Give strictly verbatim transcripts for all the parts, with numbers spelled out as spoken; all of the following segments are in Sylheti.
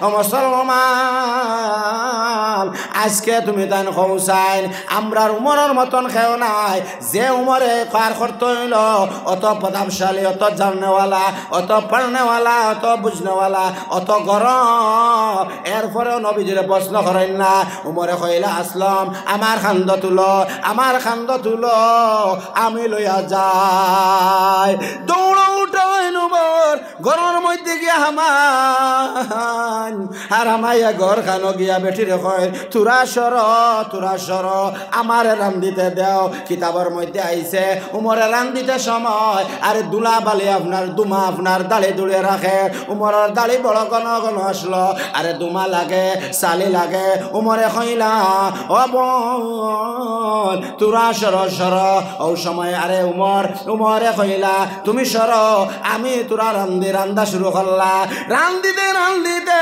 ও মুসলমান, আইজকে তুমি তাইন কও চাইন, আমরার উমরর মতন কেউ নাই। যে উমরে কার করতে অইলো, অত প্রতাপশালী, অত জাননেওয়ালা, অত পড়নেওয়ালা, অত বুঝনেওয়ালা, অত গরম, এরপরেও নবীজিরে প্রশ্ন করইন না। উমরে কইলা, "আসলাম, আমার কান্দো তুলো, আমার কান্দো তুলো, আমি লইয়া যাই।" দৌড় উঠাইন উমর, ঘরর মধ্যে গিয়া হামাইন। আর হামাইয়া ঘরখানো গিয়া বেটিরে কইন, "তুরা সরো, তুরা সরো, আমারে রান্দিতে দেও।" কিতাবর মধ্যে আইছে, উমরে রান্দিতে সময়, আরে ধুলা বালি আপনার, ধুমা আপনার দাড়ি ধুড়ে রাখে। উমরর দাড়ি বড় ঘন ঘন আছলো, আরে ধুমা লাগে, ছালি লাগে। উমরে কইলা, "ও বইন, তুরা সরো, সরো।" অউ সময় আরে উমর, উমরে কইলা, "তুমি সরো, আমি তুরা রান্ধি।" রান্ধা শুরু করলা। রান্ধিতে রান্ধিতে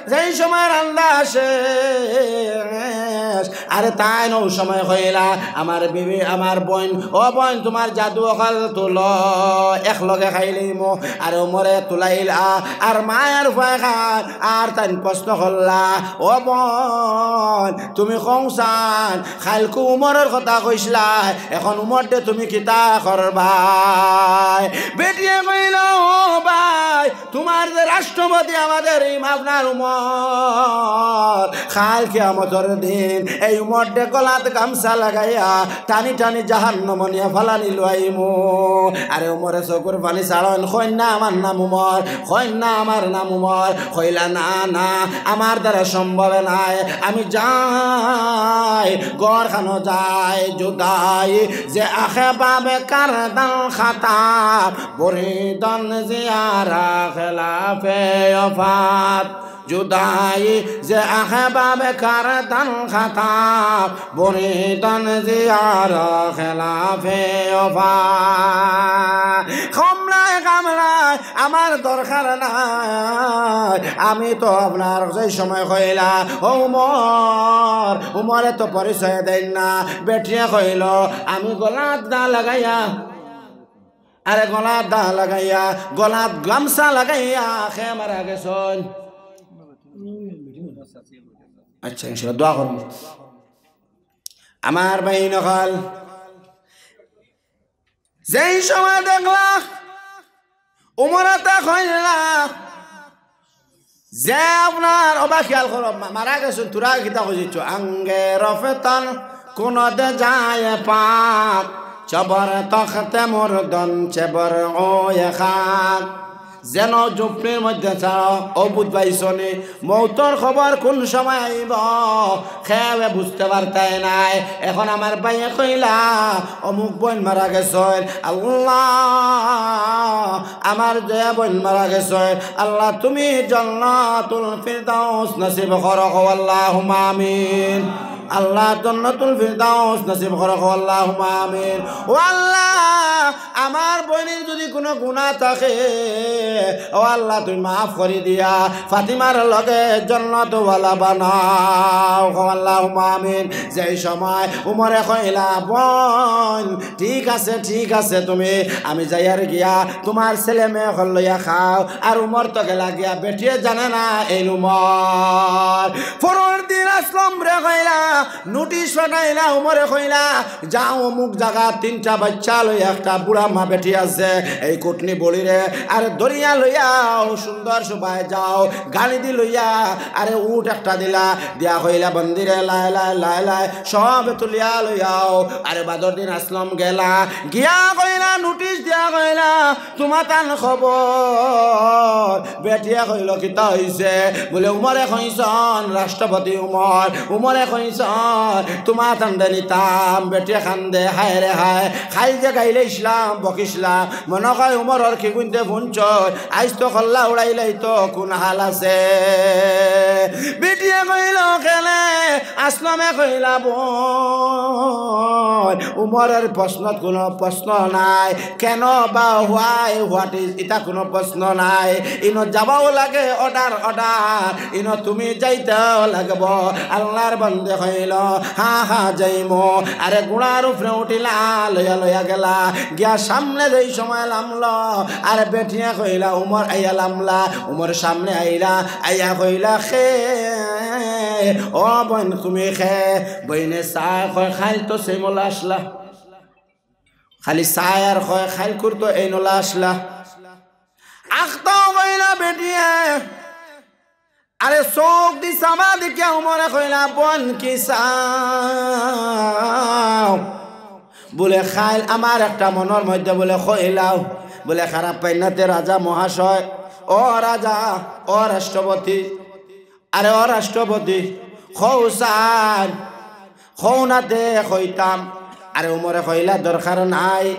যেই সময় রান্ধা শেষ, আরে তাইন অউ সময় কইলা, "আমার বিবি, আমার বইন, ও বইন, তুমার জাদু অকল তুলো।" একলগে খাইলিমু। আরে উমরে তুলাইলা, আর মায়ার ভয় খান, আর তাইন প্রশ্ন করলা, "ও বইন, তুমি কও চাইন, কাইলকু উমরর কথা কইছলায়, এখন উমররে তুমি কিতা করবায়?" বেটিয়ে কইলা, "ও ভাই, তুমার যে রাষ্ট্রপতি আমাদের এই আপনার উমর, কাইল কিয়ামতর দিন এই উমররে গলাত গামছা লাগাইয়া টানি টানি জাহান্নামো নিয়া ফালানি লইমু।" আরে উমরে চকুর পানি ছাড়ইন, কইন না, "আমার নাম উমর, কইন না, আমার নাম উমর।" কইলা, "না, না, আমার দ্বারা সম্ভব নায়, আমি যাই, ঘরখানো যাই।" জুদাই ز احباب کردن خطا، بریدن ز یارا خلاف وفات۔ جدایی ز احباب کردن خطا، بریدن ز یارا خلاف وفات۔ কামড়ায় কামড়ায়, আমার দরকার নাই। আমি তো আপনার যে সময় কইলা, "ও উমর", উমরে তো পরিচয় দেইন না। বেটিয়ে কইলো, "আমি গলাত দা লাগাইয়া, আরে গলাত দা লাগাইয়া, গলাত গামছা লাগাইয়া কে মারা গেছইন?" আচ্ছা, ইনশাআল্লাহ দোয়া করমু। আমার ভাই নকল, যেই সময় দেখলা উমরে তা কইলা, যে আপনার, ওবা খেয়াল করো, মা-, মারা গেছইন, তুরা কিতা কইছো? আঙ্গে রফতন কুনদে যায় পাক, চবর তখতে মুর্দন চেবর ওয়ে খাক। যেন ঝুপড়ির মধ্যে ছাড়ো, ও বুধ পাইছনি, মৌতর খবর কোন সময় আইব, কেউয়ে বুঝতে পারতায় নায়। এখন আমার ভাইয়ে কইলা, "অমুক বইন মারা গেছইন, আল্লাহ, আমার যে বইন মারা গেছইন, আল্লাহ, তুমি জান্নাতুল ফিরদাউস নসিব করো, কও আল্লাহুম্মা আমিন। আল্লাহ, জান্নাতুল ফিরদাউস নসিব করো, কও আল্লাহুম্মা আমিন। ও আল্লাহ, আমার বইনর যদি কোনো গুনাহ থাকে, ও আল্লাহ, তুমি মাফ করি দিয়া ফাতিমার লগে জান্নাতওয়ালা বানাও, কও আল্লাহুম্মা আমিন।" যেই সময় উমরে কইলা, "বইন, ঠিক আছে, ঠিক আছে, তুমি, আমি যাইয়ার গিয়া তুমার ছেলে মেয়ে অকল লইয়া খাও।" আর উমর তো গেলা গিয়া, বেটিয়ে জানে না এইন উমর। পরর দিন আসলামরে কইলা, নোটিশ পাঠাইলা, উমরে কইলা, "যাও অমুক জাগা, তিনটা বাচ্চা লইয়া একটা বুড়া মা বেটি আছে, এই কুটনি বুড়িরে আর ধরিয়া লইয়াও, সুন্দর সভায় যাও, গাড়ি দি লইয়া, আরে উট একটা দিলা, দিয়া কইলা, 'বন্দিরে, লায় লায় লায় লায়, সব তুলিয়া লইয়াও।'" আরে বাদর দিন আসলাম গেলা, গিয়া কইলা, নোটিশ দিয়া কইলা, "তুমাতান খবর?" বেটিয়ে কইলো, "কিতা অইছে?" বুলে, "উমরে কইছইন, রাষ্ট্রপতি উমর, উমরে কইছইন, তুমাতানরে নিতাম।" বেটিয়ে কান্দে, "হায় রে হায়, কাইল যে গাইলাইছলাম, বকিছলাম, মনো কয় উমরর কিগুইন্তে হুনছইন, আইজ তো কল্লা উড়াইলাইতো, কুন হাল আছে?" বেটিয়ে কইলো, "কেনে?" আসলামে কইলা, "বইন, উমরর প্রশ্নত কুনু প্রশ্ন নাই, কেন বা, why, what is, ইতা কুনু প্রশ্ন নাই। ইনো যাওয়াও লাগে, order, order, ইনো তুমি যাইতেও লাগবো।" আল্লার বন্দে কইল, "হ্যাঁ, হ্যাঁ, যাইমু।" আরে ঘুড়ার উপরে উঠিলা, লইয়া লইয়া গেলা, গিয়া সামনে যেই সময় লামলো, আরে বেটিয়ে কইলা, "উমর আইয়া লামলা।" উমর সামনে আইলা, আইয়া কইলা, "খে, ও বইন, তুমি খে?" বইনে চায়, কয়, "খাইল তো সেই মোলা আসলা।" খালি চায় আর কয়, "খাইল কুর তো এই নোলা আসলা।" আখতাও কইলা বেটিয়ে, আরে চউখ দি চাবা দেখিয়া উমরে কইলা, "বইন, কি চাও?" বুলে, "খাইল আমার একটা মনর মধ্যে," বুলে, "কইলাও।" বুলে, "খারাপ পাইন না তে রাজা মহাশয়, ও রাজা, ও রাষ্ট্রপতি, আরে ও রাষ্ট্রপতি, কও চাইন, কও না তে কইতাম।" আরে উমরে কইলা, "দরকার নাই,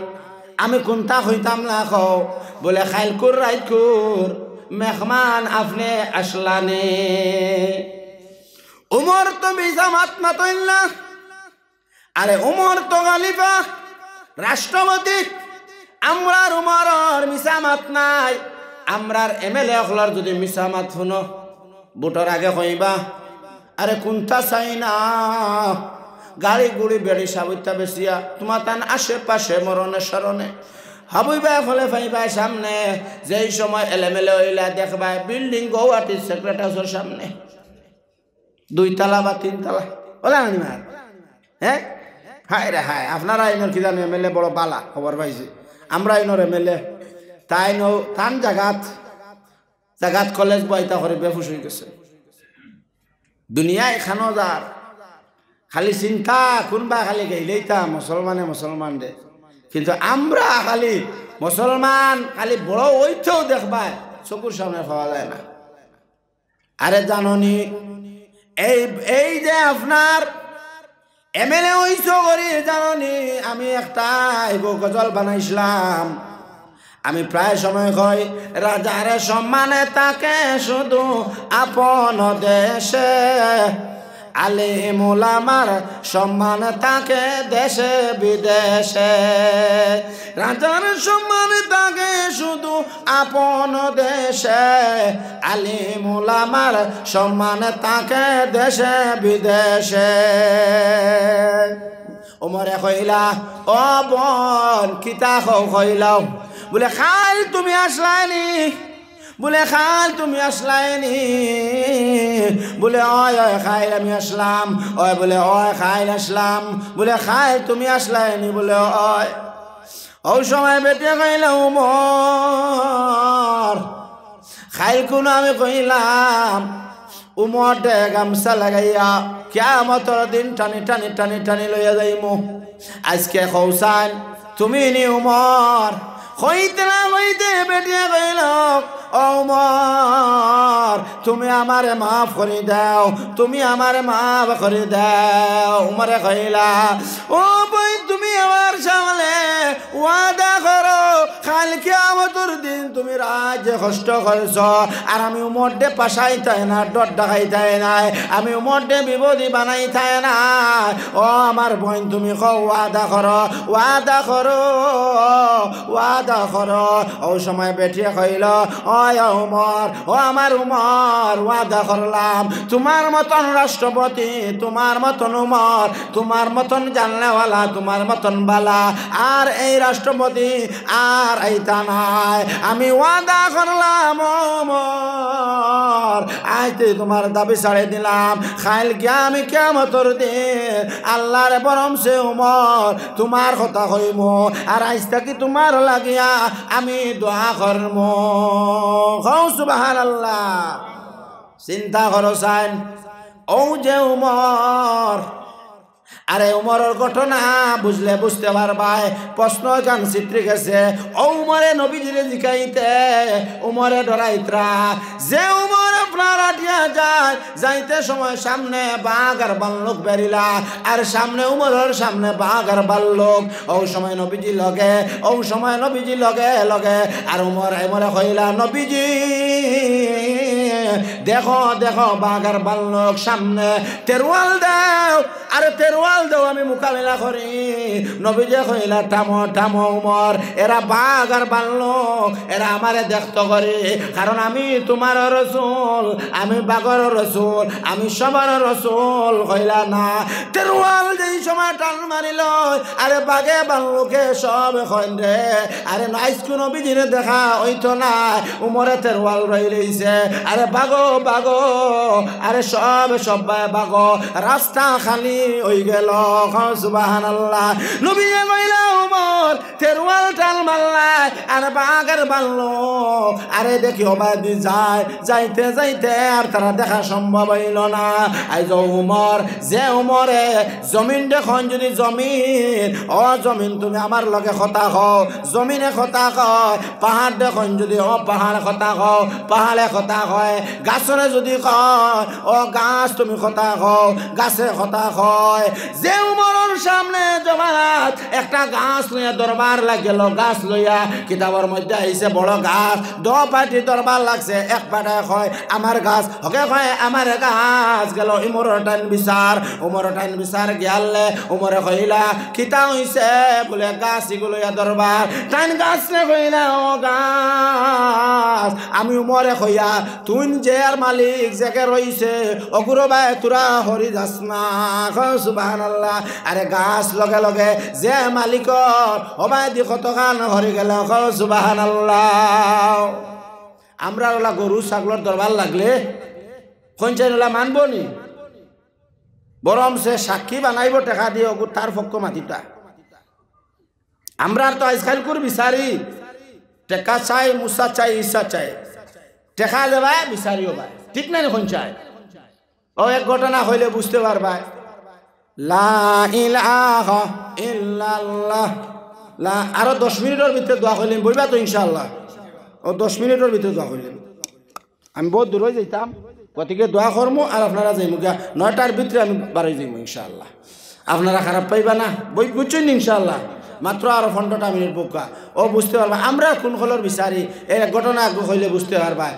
আমি কুনতা কইতাম না কও।" বুলে, "খাইল কুর রাইত কুর, মেহমান আপনে আসলানি।" উমর তো মিছা মাত মাতইন না। আরে উমর তো খলিফা, রাষ্ট্রপতি, আমরার উমরর মিছা মাত নাই। আমরার MLA অকলর যুদি মিছা মাত হুনো, ভোটর আগে কইবা, "আরে কুনতা চাই না, গাড়ি গুড়ি বেড়ি সাবুতা বেচিয়া তুমার তান আশেপাশে মরণে স্মরণে হাবুইবায় ফলে ফাইবায় সামনে।" যেই সময় এলোমেলো অইলা দেখবায় building গৌহাটির সেক্রেটারির সামনে, দুই তালা বা তিন তালা, ওলা আনি মার। হ্যাঁ, হায় রে হায়, আপনারা ইনোর কি জানো MLA বড় বালা, খবর পাইছি। আমরা ইনোর MLA, তাইন তান জাগাত, জাগাত কলেজ বইতা করে বেহুশ অই গেছে। দুনিয়া এখানো যার, খালি চিন্তা, কুনবা খালি গেইলেইতা মুসলমানে মুসলমানরে। কিন্তু আমরা খালি মুসলমান, খালি বড় অইতেও দেখবায়, চকুর সামনে পাওয়া যায় না। আরে জানোনি, এই, এই যে আপনার MLA অইছো করি জানোনি, আমি একটা এগো গজল বানাইছিলাম। আমি প্রায় সময় কই, "রাজার সম্মানে থাকে শুধু আপন দেশে, আলিম উলামার সম্মান থাকে দেশে বিদেশে।" রাজার সম্মান থাকে শুধু আপন দেশে, আলিম উলামার সম্মান থাকে দেশে বিদেশে। উমরে কইলা, "ও বইন, কিতা কও কইলাও?" বুলে, "খাইল তুমি আসলায়নি?" বুলে, "খাইল তুমি আসলায়নি?" বুলে, "অয়, অয়, খাইল আমি আসলাম।" অয় বুলে, "অয়, খাইল আসলাম।" বুলে, "খাইল তুমি আসলায়নি?" বুলে, "অয়।" অউ সময় বেটিয়ে কইলা, "উমর, খাইল কুনু আমি কইলাম।" উমর দে গামছা লাগাইয়া কিয়ামতর দিন টানি টানি টানি টানি লইয়া যাইমু। আইজকে কও চাইন, তুমি নি উমর? কইতে না কইতে বেটিয়ে কইল, "ও উমর, তুমি আমারে মাফ করি দেও, তুমি আমারে মাফ করি দেও।" উমরে কইলা, "ও বইন, তুমি আমার সামনে ওয়াদা করো, কাইল কিয়ামতর দিন তুমি রাইত যে কষ্ট করছো, আর আমি উমররে ফাঁসাইতায় না, ডর দেখাইতায় নায়, আমি উমররে বিপদি বানাইতায় না। ও আমার বইন, তুমি কও, ওয়াদা করো, ওয়াদা করো, ওয়াদা করো।" অউ সময় বেটিয়ে কইল, "ও উমর, ও আমার উমর, ওয়াদা করলাম, তুমার মতন রাষ্ট্রপতি, তুমার মতন উমর, তুমার মতন জাননেওয়ালা, তুমার মতন বালা, আর এই রাষ্ট্রপতি আর আইতা নায়। আমি ওয়াদা করলাম, ও উমর, আইজ থাকি তুমার দাবি ছাড়ি দিলাম। কাইল গিয়া আমি কিয়ামতর দিন আল্লারে বরমছে উমর তুমার কথা কইমু, আর আইজ থাকি তুমার লাগিয়া আমি দোয়া করমু।" কও সুবহানাল্লাহ। চিন্তা করো চাইন, অউ যে উমর, আরে উমরর ঘটনা বুঝলে বুঝতে পারবায়। প্রশ্ন এখান ছিটকি গেছে। অউ উমরে নবীজিরে জিকাইতে, উমরে ডরাইতরা, যে উমর আপনার আটিয়া যায়, যাইতে সময় সামনে বাঘ আর ভাল্লুক বেরিলা, আর সামনে উমরর সামনে বাঘ আর ভাল্লুক। অউ সময় নবীজি লগে, অউ সময় নবীজি লগে লগে, আর উমর, উমরে কইলা, "নবীজি, দেখো, দেখো, বাঘ আর ভাল্লুক সামনে, তেরোয়াল দেও।" আরে তেরোয়াল দেও, আমি মোকাবিলা করি। নবীজি কইলা, "থামো, থামো উমর, এরা বাঘ আর ভাল্লুক, এরা আমারে দেখতো করি, কারণ আমি তুমার রসুল, আমি বাঘর রসুল, আমি সবার রসুল।" কইলা, "না।" তেরোয়াল যেই সময় টান মারিল, আরে বাঘে ভাল্লুকে সব কইন রে, আরে না, আইজকু নবীজিরে দেখা অইতো না। উমরে তেরোয়াল রইলাইছে। আরে বাঘো, বাঘো, আরে সব, সব ভাই বাঘো, রাস্তা খালি অইগেল। কও সুবহানাল্লাহ। নবীয়ে কইলা, "উমর, তেরোয়াল টান মারলায়, আর বাঘ আর ভাল্লুক, আরে দেখি অবায়দি যায়, যাইতে যাইতে আর তারা দেখা সম্ভব অইল না।" আইজ উমর, যে উমরে জমিনরে কইন যুদি জমিন, "ও জমিন, তুমি আমার লগে কথা কও।" জমিনে কথা কয়, পাহাড়রে কইন যুদি, "ও পাহাড়, কথা কও।" পাহাড়ে কথা কয়। গাছরে যুদি কয়, "ও গাছ, তুমি কথা কও।" গাছে কথা কয়। যে উমরর সামনে জমানাত একটা গাছ লইয়া দরবার লাগলো, গাছ লইয়া, কিতাবর মধ্যে আইছে বড় গাছ, দো পাটি দরবার লাগছে, এক পাটায় কয়, "আমার গাছ", হকে কয়, "আমার গাছ।" গেল উমরর টাইন বিচার, উমরর টাইন বিচার গিয়ালে উমরে কইলা, "কিতা অইছে?" বুলে, "গাছ ইগু লইয়া দরবার।" টাইন গাছরে কইলা, "ও গাছ, আমি উমরে কইয়ার, তুইন যে আর মালিক যেগে রইছে, অগুরে বায় তোরা হরি যাস না।" কও সুবহানাল্লাহ। আরে গাছ লগে লগে যে মালিকর, অবায়দি কতখান হরি গেল। কও সুবহানাল্লাহ। আমরার অলা গরু ছাগলর দরবার লাগলে কইনচাইন অলা মানবো নি? বরং সে সাক্ষী বানাইবো টেকা দিয়া, অগু তার পক্ষ মাতিতা। আমরার তো আইজকাইলকুর বিচারি, টেকা চাই, মুসা চাই, ইসা চাই, টেকা দেবায়, বিচারিও বায়, ঠিক না নি কইনচাইন? ও এক ঘটনা কইলে বুঝতে পারবায়। লা ইলাহা ইল্লাল্লাহ। লা, আরো দশ মিনিটর ভিতরে দোয়া কইলিমু, বইবা তো ইনশাআল্লাহ। ও দশ মিনিটর ভিতরে দোয়া কইলিমু। আমি বউত দূর অই যাইতাম, গতিকে দোয়া করমু আর আপনারা যাইমুগা। নয়টার ভিতরে আমি বারই যাইমু ইনশাআল্লাহ। আপনারা খারাপ পাইবা না, বই বুঝছইন ইনশাআল্লাহ। মাত্র আরো পনেরোটা মিনিট বউক্কা, ও বুঝতে পারবা। আমরা কুন কলর বিচারি, এর ঘটনা আগে কইলে বুঝতে পারবা।